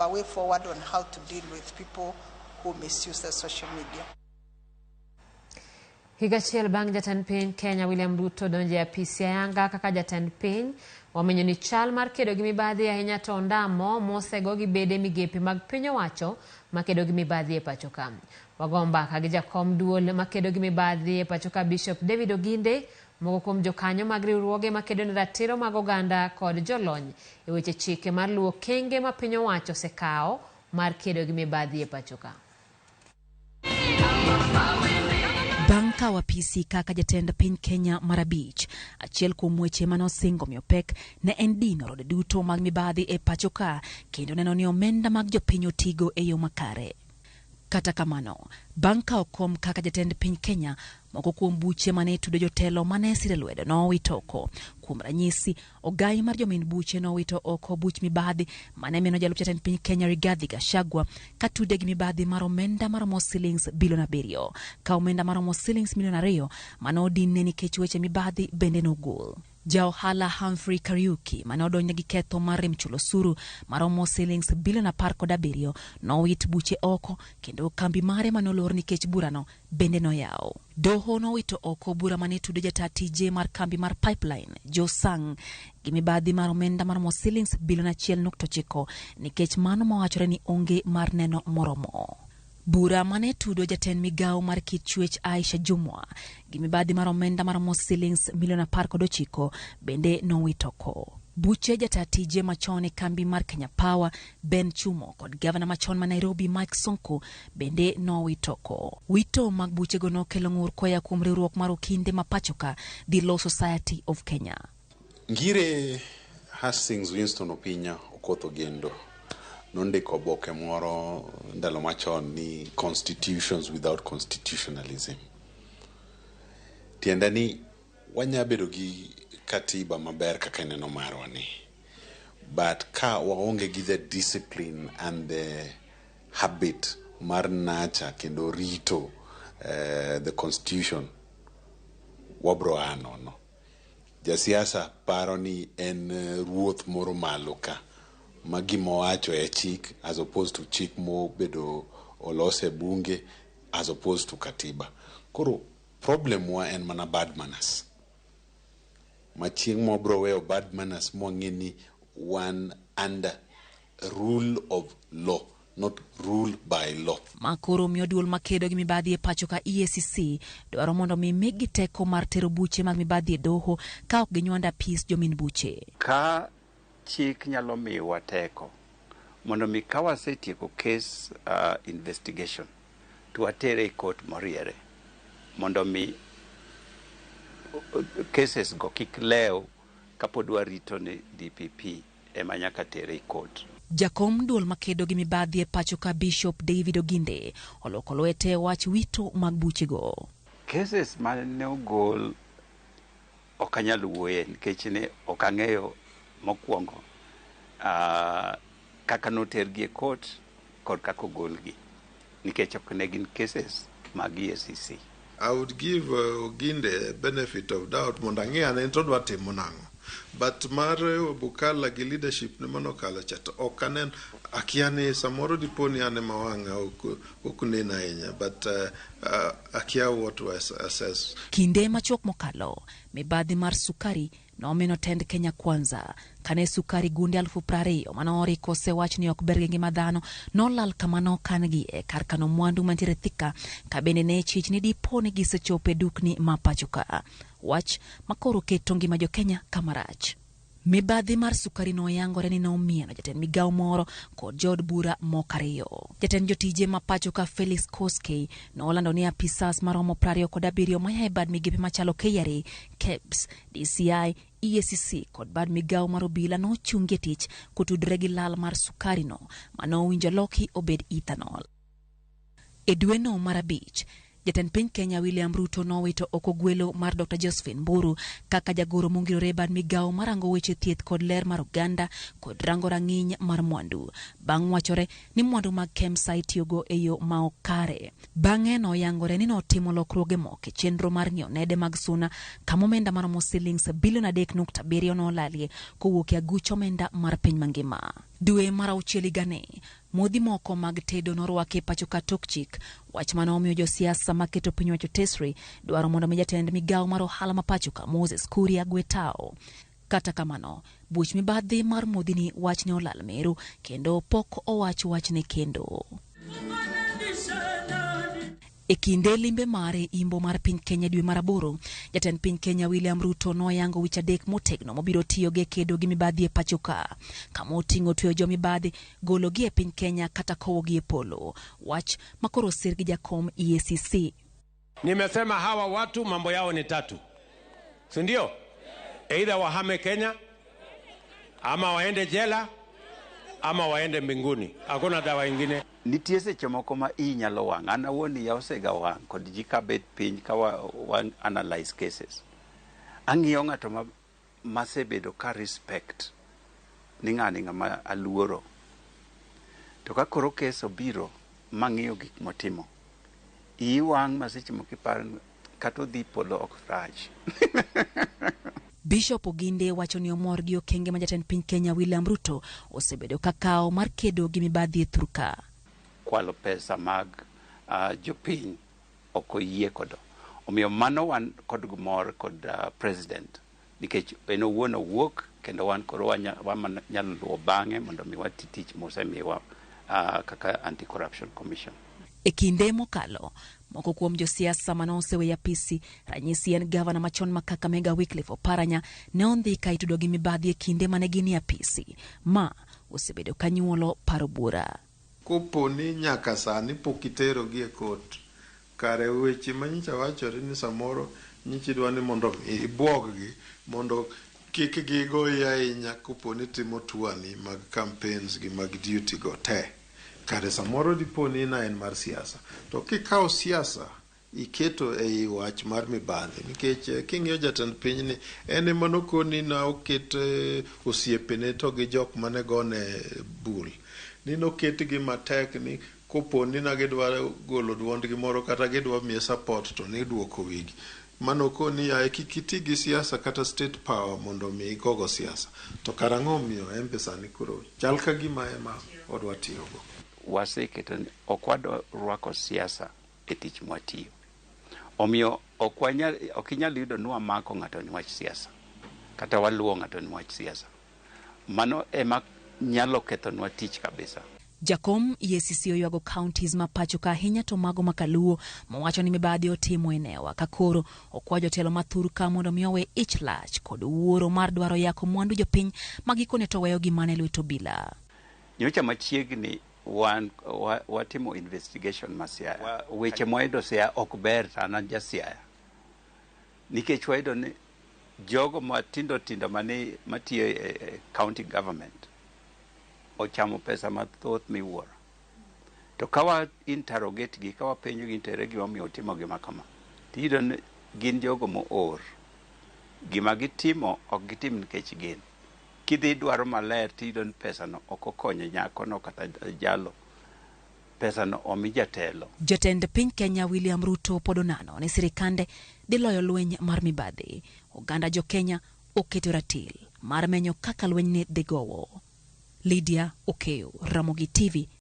A way forward on how to deal with people who misuse the social media. Higa achiel bang' jatend piny Kenya William Ruto donjo e apisi ayanga kaka jatend piny, wamenyo ni chal mar kedo gi mibadhi ahinya to ondamo mosego gi bede migepe mag piny owacho makedo gi mibadhi e pacho ka. Wago mbaka gi jakom duol makedo gi mibadhi e pacho ka Bishop David Oginde, moko kuom jokanyo mag riwruoge makedo ne ratiro mag oganda kod jolony e weche chike mar luwo okenge ma piny owacho osekawo mar kedo gi mibadhi e pacho ka. Bang' kawo apisi kaka jatend piny Kenya mar abich, achiel kuom weche mane osingo miyo pek ne en dino rode duto mag mibadhi e pacho ka kendo neno ni omenda mag jopiny otigo e yo makare. Kata kamano, bang' kawo kom kaka jatend piny Kenya, moko kuom buche mane tudo jotelo mane sire lwedo nowito oko. Kuom ranyisi, ogai mar jomin buche nowito oko buch mibadhi mane mino jalup jatend piny Kenya Rigathi Gachagua katude gi mibadhi mar omenda maromo silings bilion 7, ka omenda maromo silings milion 2 mane odinne nikech weche mibadhi bende nogol. Ja ohala Humphrey Kariuki mane odonjne gi ketho mar rem chulo osuru maromo silings bilion 17 nowit buche oko kendo kambi mare mane olor nikech burano bende noyaw. Doho nowito oko bura mane tudo jata tije mar kambi mar Pipeline Joe Sang gi mibadhi mar omenda maromo silings bilion 1.9 nikech mano mawachore ni onge mar neno moromo. Bura mane tudo jatend migawo mar kit chwech Aisha Jumwa gi mibadhi mar omenda maromo silings milion 19 bende nowit oko. Buche jata tije machon e kambi mar Kenya Power Ben Chumo kod gavana machon ma Nairobi Mike Sonko bende nowit oko. Wito mag buchego nokelo ng'ur koya kuom riwruok mar okinde ma pachoka The Law Society of Kenya. Ngire Hastings Winston Opinya Okoth Ogendo nondiko oboke moro ndalo machon ni constitutions without constitutionalism. Tiende ni wanya bedo gi katiba maber kaka ineno marwa ni, but ka waonge gi the discipline and the habit mar nacha kendo rito the constitution, wabro a nono. Jasiasa paro ni en ruoth moro malo ka ma gima owacho e chik as opposed to chik mobedo olos e bunge as opposed to katiba. Koro problem wa en mana bad manners. Ma chieng' mwabro weyo bad manners mwang'e ni wan under rule of law, not rule by law. Ma koro miyo duol makedo gi mibadhi e pacho ka EACC dwaro mondo mi migi teko mar tero buche mag mibadhi e doho ka ok ginywando apis jomin buche. Ka chik nyalo miyowa teko mondo mi ka wasetieko case investigation to watere e court moriere mondo mi cases go kik lew kapod warito ni DPP ema nyaka tere e court. Jakom duol makedo gi mibadhi e pacho ka Bishop David Oginde oloko lwete wach wito mag buchego. Cases mane ogol ok anyal wuoye nikech ne ok ang'eyo mokwongo kaka notergi e court kod kaka ogolgi nikech ok ne gin cases mag EACC. I would give Oginde benefit of doubt mondo ang'e ane to odwa timo nang'o. But mar Bukala gi leadership ne manokalo cha to ok anen, akia ni samoro dipo ni an ema wang'a ok nen ahinya, but akia what to assess. Kinde machuok mokalo, mibadhi mar sukari nomino tend Kenya Kwanza kane sukari gunde 20,000 mane osewach ni ok ber gi ngima dhano nolal kama nokan-gi e kar kano mwandu mantiere Thika, ka bende ne chich ni dipo ni gisechopo e dukni ma pacho ka. Wach makoro keto ngima jo-Kenya kama rach. Mibadhi mar sukari noyangore ni nomieno jatend migawo moro kod jood bura moko ariyo. Jatend jotije ma pacho ka Felix Koskei nolando ni apisas maromo 27 maya e bad migepe machalo KRA, KEBS, DCI, EACC kod bad migawo mar obila nochungi e tich kotudore gi lal mar sukari no manowinjo loki obed ethanol. E dweno mar 5, Jatend piny Kenya William Ruto nowito oko gwelo mar Dr. Josephine Mburu kaka jagoro mongirore e bad migawo marango weche thieth kod ler mar oganda kod rango rang'iny mar mwandu, bang' wachore ni mwandu mag KEMSA itiyogo e yo ma ok kare. Bang'e noyangore ni notimo lokruoge moko e chenro mar ng'iewo nede mag suna kama omenda maromo silings bilion 3.7 nolalie kowuok e aguch omenda mar piny mangima. Dwe mar auchiel higani, modhi moko mag tedo norwaki e pacho ka tok chik, wach mane omiyo josiasa maketo piny owacho tesre dwaro mondo mi jatend migawo mar ohala ma pacho ka Moses Kuria gwe tao. Kata kamano, buch mibadhi mar modhini wachne olal meru kendo pok owach wachne kendo. E kinde limbe mare imbo mar piny Kenya dwe mar aboro, jatend piny Kenya William Ruto noyango wich adek motegno mobiro tiyogo e kedo gi mibadhi e pacho ka, kama oting'o tweyo jo mibadhi, gologi e piny Kenya kata kowogi e polo. Wach makoro osir gi jakom EACC. Nimesema hawa watu mambo yao ni tatu, si ndio? Either wahame Kenya ama waende jela ama waende mbinguni. Hakuna dawa ingine. Nitie seche moko ma iyi nyalo wang'. An awuon iya osega wang' kod ji kabet piny ka wa analyze cases. Ang'iyo ng'ato ma masebedo ka respect ni ng'ani ng'ama aluoro. To ka koro kes obiro mang'iyo gik motimo, iyi wang' ma seche moko iparo ni kata odhi polo ok rach. Bishop Oginde wacho ni omor gi okenge ma jatend piny Kenya William Ruto osebedo ka kawo mar kedo gi mibadhi e thurka. Kwalo pesa mag jopiny ok oyie kodo. Omiyo mano wan kod mor kod president nikech en owuon owuok kendo wan koro wanyalo luwo bang'e mondo mi wati tich mosemiwa kaka Anti-Corruption Commission. E kinde mokalo, moko kuom josiasa mane oseweyo apisi, ranyisi en gavana machon ma Kakamega Wycliffe Oparanya, ne ondhi ka itudo gi mibadhi e kinde mane gin e apisi. Ma osebedo ka nyuolo paro bura. Kopo ni nyaka sani pok iterogi e kot, kare weche manyicha wachore ni samoro nyicha idwa ni mondo ibuog-gi mondo kik gigoyi ahinya kopo ni timo tuani mag campaigns gi mag duty go te. Kare samoro dipo ni na en mar siasa. To kikawo siasa iketo ei wach mar mibadhi nikech king'iyo jatend piny ni en ema nokoni na oket osiepene to gi jok mane gone bul ni noketgi matek ni kopo ni na gidwa golo duondgi moro kata gidwa miye support to ni duoko wigi. Mano koni yaye kik iti gi siasa kata state power mondo mi igogo siasa. To karang'o omiyo en be sani koro chal ka gima ema odwa tiyogo. Waseketo ni ok wadwa rwako siasa e tich mwatiyo. Omiyo ok inyal yudo ni wamako ng'ato ni wach siasa kata waluwo ng'ato ni wach siasa. Mano ema nyalo kethonwa tich kabisa. Jakom EACC oywago counties ma pacho ka ahinya to mago ma Kaluo mowacho ni mibadhi otimo e newa ka koro okwa jotelo ma thurka mondo mi owe ich lach kod wuoro mar dwaro yako mwandu jopiny ma gikone to weyo gimane lwet obila. Nyocha machiegni wan watimo investigation ma Siaya. Weche mwayudo Siaya ok ber to an ja Siaya. Nikech wayudo ni jogo matindo tindo mane matiyo e county government ochamo pesa mathoth miwuoro. To ka wa interrogate gi, ka wapenjo gi ntere gima omiyo utimo gima kama, tiyudo ni gin jogo moor. Gima gitimo ok gitim nikech gin. Kidhi dwaro maler tiyudo ni pesa no ok okonyo nyakono kata jalo. Pesa no omi jatelo. Jatend piny Kenya William Ruto pod onano ni sirikande dhi loyo lweny mar mibadhi. Oganda jo Kenya oketo ratil mar menyo kaka lweny ni dhi gowo. Lydia Okeyo, Ramogi TV.